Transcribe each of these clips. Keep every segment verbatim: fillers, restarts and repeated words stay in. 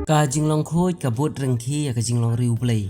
Ka jinglong khuid ka bud ryngki ïa ka jinglong riewblei.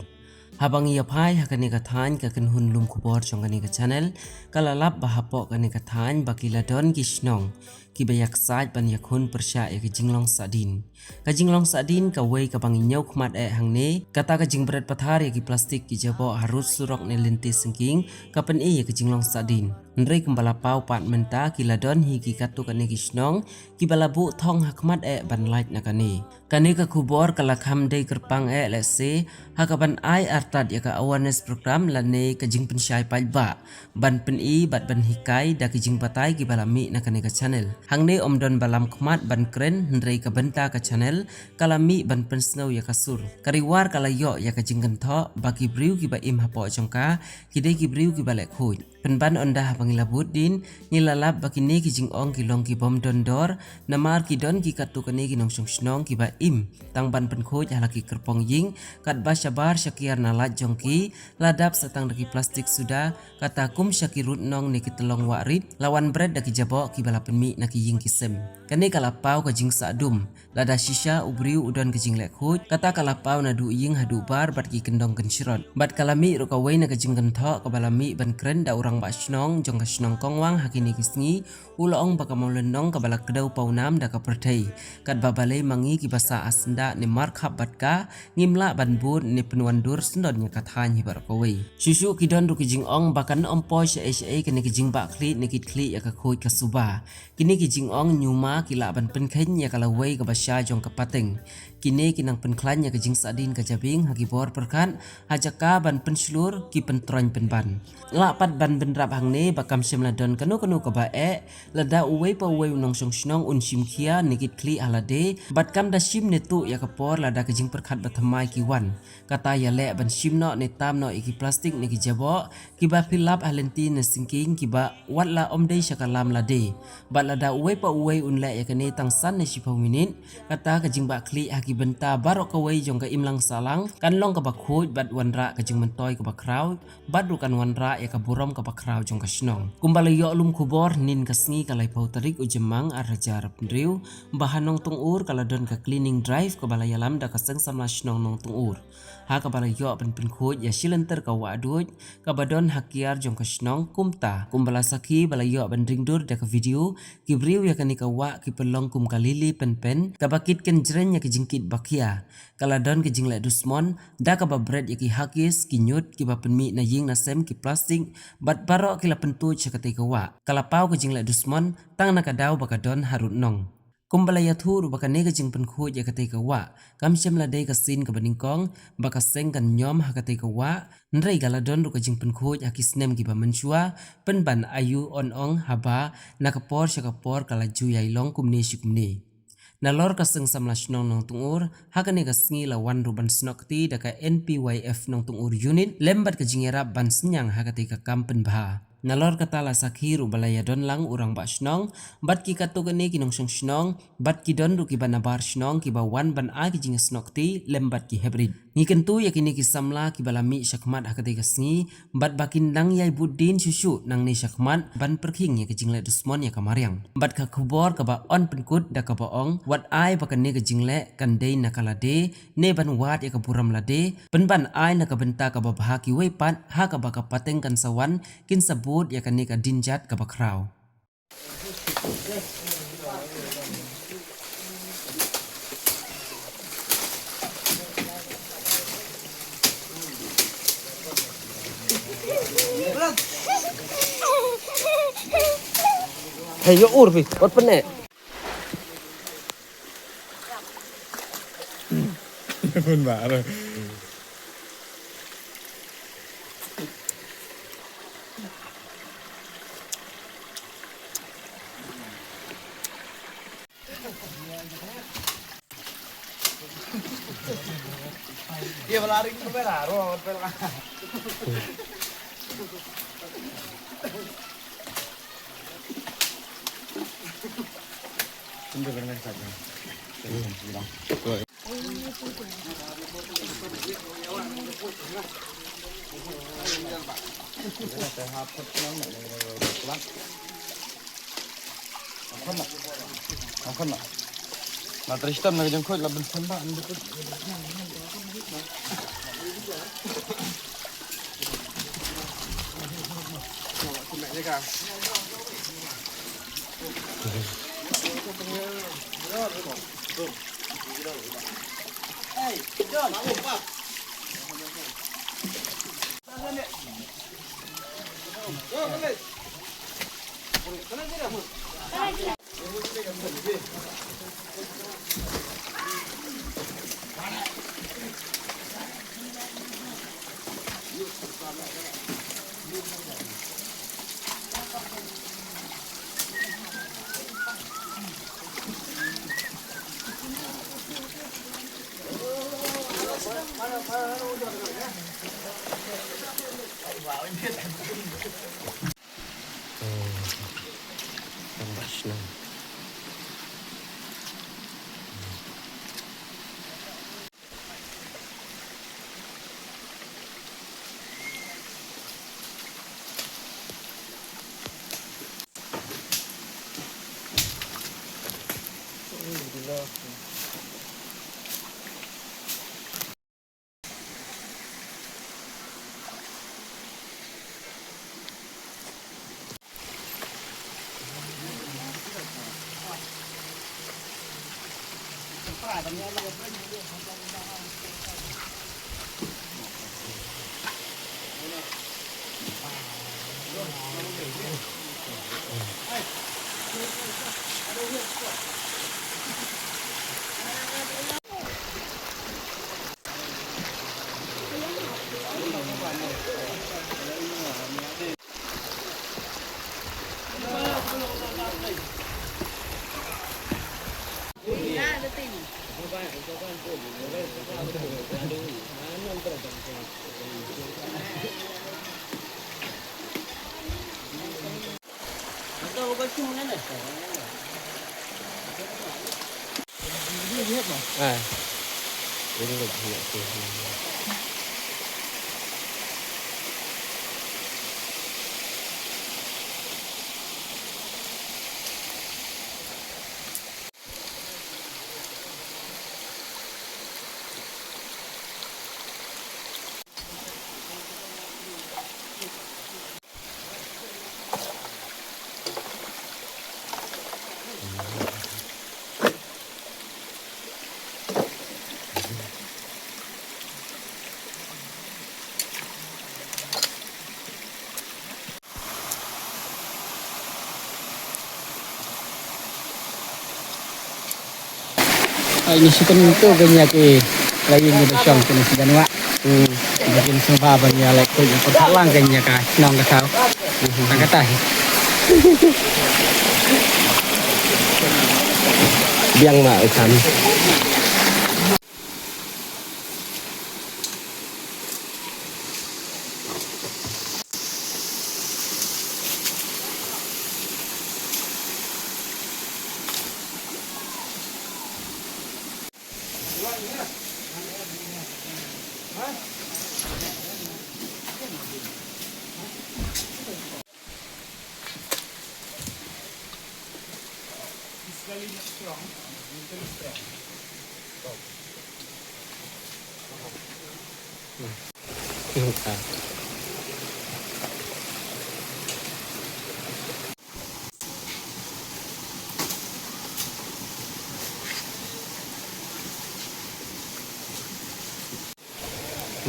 Haba ngi ïa phai ha kane ka thaiñ, ka kynhun lum khubor jong kane ka channel ka la lap ba hapoh kane ka thaiñ ba ki la don ki shnong kiba ïa ksaid ban ïakhun pyrshah ïa ka jinglong sahdien. Ka jinglong sahdien kawei kaba ngi ñiew khmat eh hangne, kata ka jingbret pathar ïa ki plastik ki jaboh harud surok ne lynti syngking ka pyni ïa ka jinglong sahdien. Hynrei kumba la paw pat mynta, ki la don hi ki katto katne ki shnong kiba la buh thong ha khmat eh ban lait na kane. Kane ka khubor ka la kham dei kyrpang eh lehse ha kaban ai artat ïa ka awareness program lane ka jingpynshai paidbah ban pyni bad ban hikai da ki jingbatai kiba la mih na kane ka channel. Hangne ym don ba lam khmat ban kren, hynrei ka bynta ka channel ka la mih ban pynsngew ïa ka sur. Ka Riwar ka la ïoh ïa ka jingkynthoh ba ki briew kiba im hapoh jong ka ki dei ki briew kiba leh khuid. Pynban ynda haba ngi la bud dien, ngi la lap ba kine ki jingong ki long ki bym don dor, namar ki don ki katto katne ki nongshong shnong kiba im tang ban pynkhuid ha la ki kyrpong ïing, katba shabar shakiar na lait jong ki la dap sa tang da ki plastik suda, kata kum sha ki rud nong ne ki tyllong wah rit la wan bret da ki jaboh kiba la pynmih na ki ïing ki sem. Kane ka la paw ka jingsah dum. Lada shisha u briew u don ka jingleh khuid, kata ka la paw naduh ïing haduh bar bad ki kyndong kynshrot. Bad ka la mih ruh kawei na ka jingkynthoh kaba la mih ban kren da u rangbah shnong jong ka shnong Kongwang ha kine ki sngi, u la ong ba ka mawlynnong kaba la kdew pawnam da ka pyrthei. Katba balei ma ngi kiba sah ha syndah ne markhap bad ka, ngim lah ban bud ne pynwandur syndon ïa ka thaiñ hi baroh kawei. Shuh shuh ki don ruh ki jingong ba kan ym poi shaei shaei kane ka jingbah khlieh ne kit khlieh ïa ka khuid ka suba. Kine ki jingong ñiuma ki lah ban pynkheiñ ïa ka lawei kaba sha jong ka pateng. Kine ki nang pynkhlaiñ ïa ka jingsahdien ka jabieng ha ki bor pyrkhat, ha jaka ban pynshlur ki pyntroiñ pynban. Lah pat ban bynrap hangne ba kam shym la don kano kano kaba eh, lada uwei pa uwei u nongshong shnong un shim khia ne kit khlieh ha lade, bad kam da shim ne tuh ïa ka por lada ka jingpyrkhat ba thymmai ki wan. Kata ïaleh ban shim noh ne tam noh ïa ki plastik ne ki jaboh kiba phi lap ha lynti ne syngking kiba wat la ym dei sha ka lam lade. Bad lada uwei pa uwei un leh ïa kane tang san ne shiphew minit, kata ka jingbah khlieh ha ki bynta baroh kawei jong ka imlang sahlang kan long kaba khuid bad wanrah ka jingmyntoi kaba khraw bad ruh kan wanrah ïa ka burom kaba khraw jong ka shnong. Kumba la ïoh lum khubor, hynnin ka sngi ka laiphew tarik u Jymmang ar hajar arphew hynriew, ba ha Nongtong Ur ka la don ka cleaning drive kaba la ïalam da ka Seng Samla Shnong Nongtong Ur. Ha kaba la ïoh ban pynkhuid ïa shi lynter ka wah duid kaba don ha kiar jong ka shnong. Kumta, kumba la sakhi ba la ïoh ban ring dur da ka video, ki briew ïa kane ka wah ki pynlong kum ka lili pynpen kaba kit kynjreng ïa ka jingkit bakhia. Ka la don ka jingleh dusmon da kaba bret ïa ki huggies, ki ñiut kiba pynmih na ïing na sem, ki plastik, bad baroh ki la pyntuid sha katei ka wah. Ka la paw ka jingleh dusmon tang na ka daw ba ka don harud nong. Kumba la ïathuh ruh ba kane ka jingpynkhuid ïa katei ka wah kam shym la dei ka sien kaba nyngkong ba ka seng kan ñiom ha katei ka wah, hynrei ka la don ruh ka jingpynkhuid ha ki snem kiba mynshuwa, pynban aiu ong ong haba na ka por sha ka por ka la ju ïai long kumne shi kumne. Nalor ka Seng Samla Shnong Nongtong Ur, ha kane ka sngi la wan ruh ban snoh kti da ka N P Y F Nongtong Ur Unit lem bad ka jingïarap ban synñiang ha katei ka kam pynbha. Nalor kata la sakhi ruh ba la ïadon lang u rangbah shnong bad ki katto katne ki nongshong shnong bad ki don ruh kiba nabar shnong kiba wan ban ai ki jingïasnoh kti lem bad ki hep rit. Ngi kyntu ïa kine ki samla kiba la mih shakhmat ha katei ka sngi bad ba kin dang ïai bud dien shuh shuh nangne shakhmat ban pyrkhing ïa ka jingleh dusmon ïa ka mariang. Bad ka khubor kaba yn pynkut da kaba ong, wat ai ba kane ka jingleh kan dei na ka lade, ne ban wad ïa ka burom lade, pynban ai na ka bynta kaba bha kiwei pat, ha kaba ka pateng kan sa wan, kin sa bud ïa kane ka dienjat kaba khraw. Hey, yo, ur, bi, wat pene. Pun baru. Dia belaring tu merah, roh, Matri stem na ka jingkhuid la ban stem ba. Ai, ngi shu kyntu kane ïa ki lain ngi da shong kane sha Banwa. Hmm. Ngi sngewbha ban ïa leh khuid ïa ka lang kane ïa ka shnong ka thaw. Hmm. Tang kata hi. Biang ma u kham. Physically not strong, mentally strong.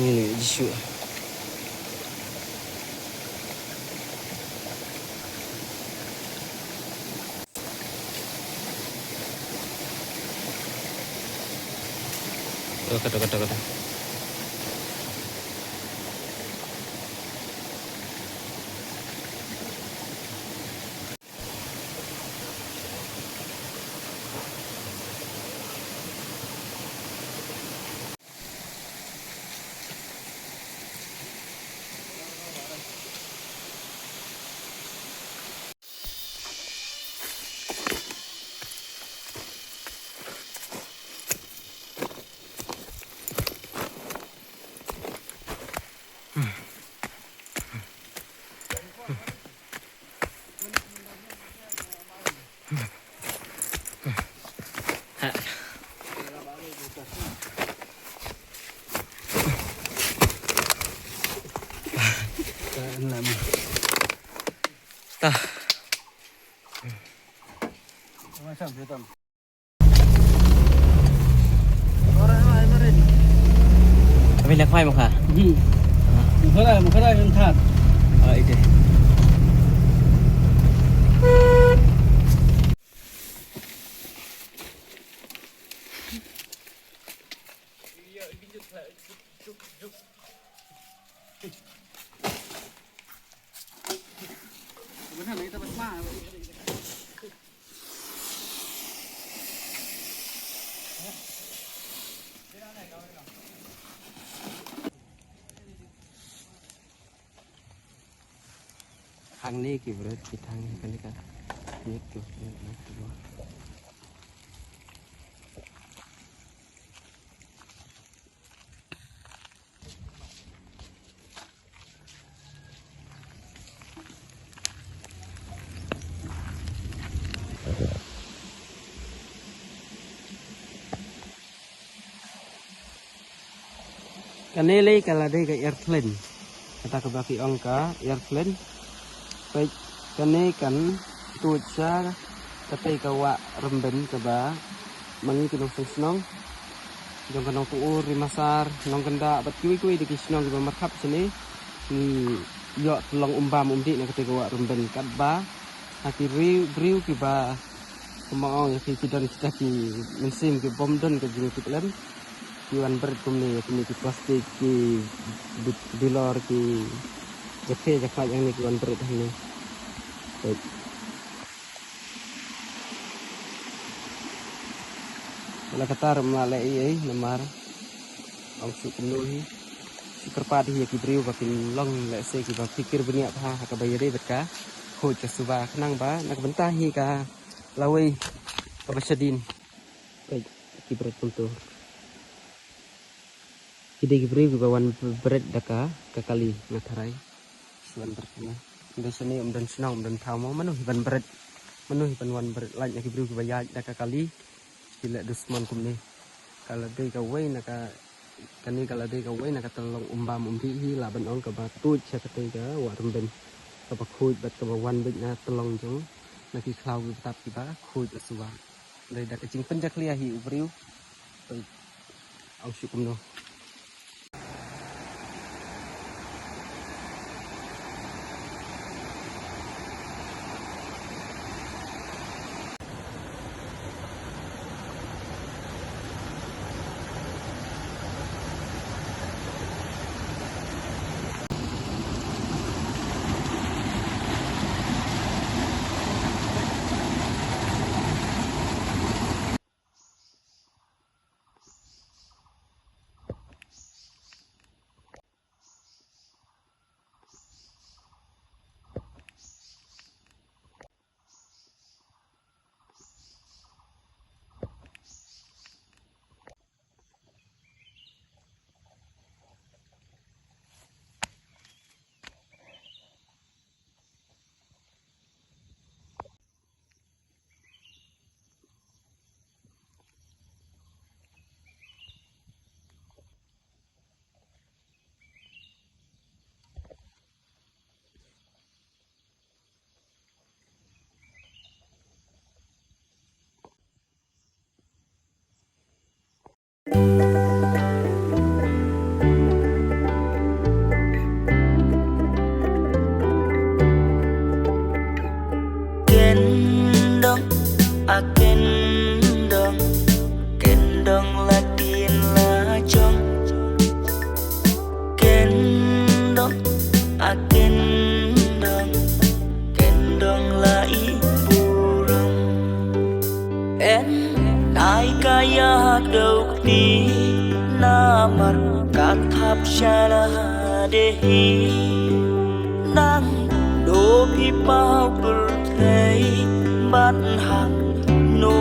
Ni ni Jisu. Oh, kata, kata, kata. Ta. Kami nak mai muka. Hmm. Muka dah, muka dah yang thar. Oh, itu. Hangne ki bret ki thang kane ka. Ni tu, ni tu. Kane lei ka la dei ka airplane. Kata kaba ki ong ka airplane. Peit kane kan tuid sha katei ka wah Rymben kaba ma ngi ki nongshong shnong jong ka Nongtngur, Rimasar, Nongkyndah bad kiwei kiwei de ki shnong kiba markhap shane ki ïoh tyllong umbam umdih na katei ka wah Rymben katba ha ki briew, briew kiba kumba ong ïa ki, ki don kita ki mynsiem ki bym don ka jingïatiplem. Ki wan bret kumne ïa kine ki plastik, ki bi-, bilor, ki jaka jaka ïa kine ki wan bret hangne. Peit. Wala kata ruh ym lah leh ei ei namar ong shu kumno hi. Shu kyrpad hi ïa ki briew ba kin long lehse kiba pyrkhat bniah bha ha kaba ïadei bad ka khuid ka suba khnang ba na ka bynta hi ka lawei kaba shadien. Peit ki bret kumto. Ki dei ki briew kiba wan bret da ka, ka kali nga tharai. Shu wan bret kumne. Ym don shane, ym don shnong, ym don thaw mo, mano hi ban bret. Mano hi ban wan bret lait na ki briew kiba ïaid da ka kali. Ki leh dusmon kumne. Ka la dei kawei na ka, kane ka la dei kawei na ka tyllong umbam umdih hi lah ban ong kaba tuid sha katei ka wah Rymben. Kaba khuid bad kaba wan beit na tyllong jong na ki khlaw kiba tap kiba khuid la suba. Dei da ka jingpynjakhlia hi u briew. Peit. Ong shu kumno. Kyndong, a kyndong, kyndong la tin la jong. Kyndong, a kyndong, kyndong la i burom. En ai ka ïa dok ti namar ka thap shala de hi. Nang no phi pau pyrthei ban hap no